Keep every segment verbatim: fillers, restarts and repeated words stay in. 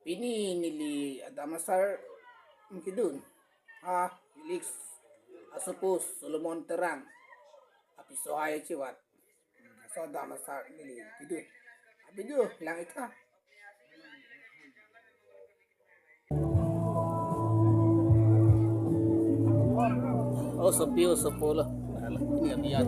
Pini neli adam asar kedun. Ah, Felix asopo Solomon Terang. Apiso hai chiwat. So adam asar neli kedun. Abi du lang ika. Oh, sopi, oh, sopo lo. Alah, ini yang lihat.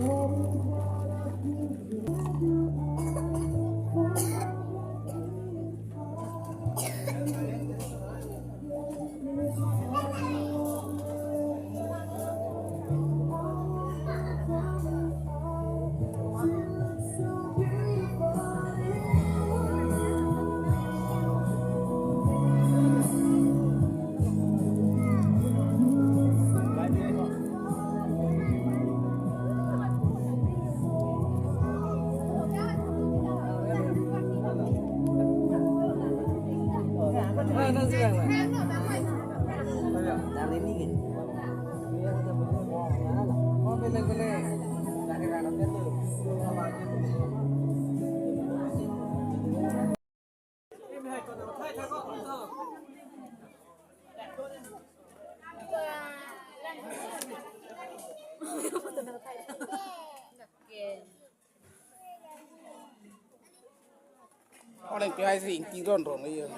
Orang pi hai si ingti ron ron iya.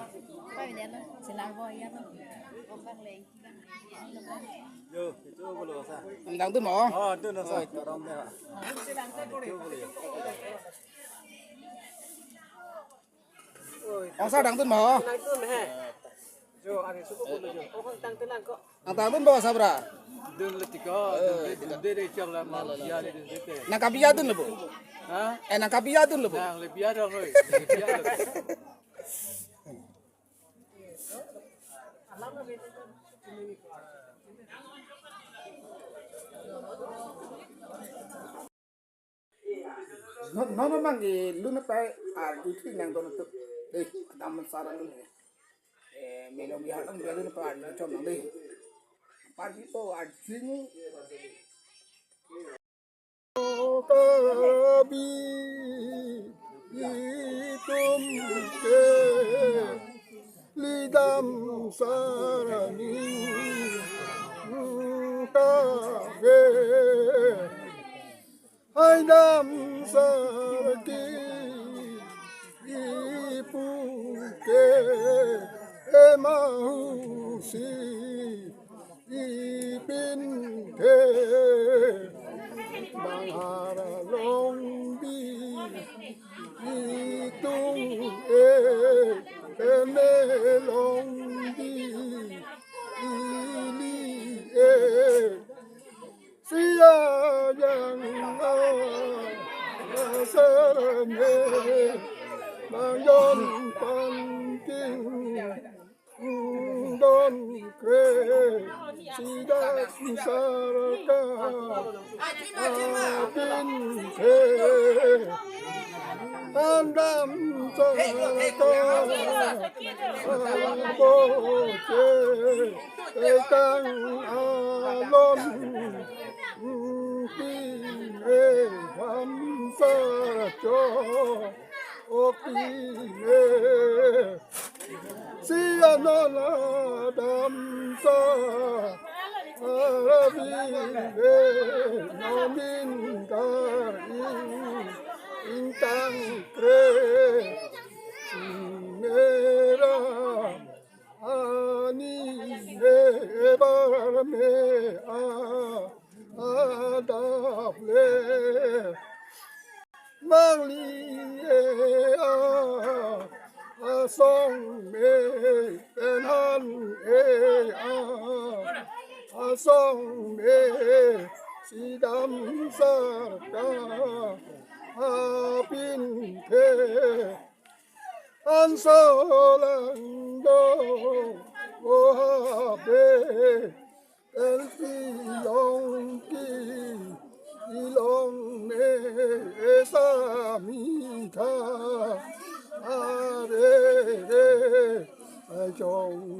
Yo, itu boleh sa. Ang dangdun mo? Oh, itu nasa. Karam ya. Asa dangdun mo? Nangdun he. Jo, ari suku kulo jo. Oh, tangtelang kok. Nang dangdun ba sabra? Dun le tiko, dun le, dun le de chok la ma, ya le dun le te. Nang kabiya dun le bo? Ha? Eh, nang kabiya dun le bo? Nang le biya dong, oi. Le biya dong. Non, non, non, mang, eh, lun apa, ah, duty nang don tu. Eh, adam asar lun, eh. Eh, melo biar lang biar lun apa, ah, chom nang deh. Apa gitu, ah, sini. Kabi itum ke lidam sarani kave. Hai dam sarki ipuke emahusi ipinte banghara longbi itung e eme longbi ili e. Sia yang asar me bang yon panting don kre sidak sarka apin khe andam sarka aboche etang alon pi e hamsa cho opi e. Si anala damsa arabi ve nomin kar in intang kre mera ani ve bar me a adap le mangli e a asong me penhan e a asong me sidam sarka apin the anso lang do o ha be Elpi long ki ilong me esa mi tha are re ai chong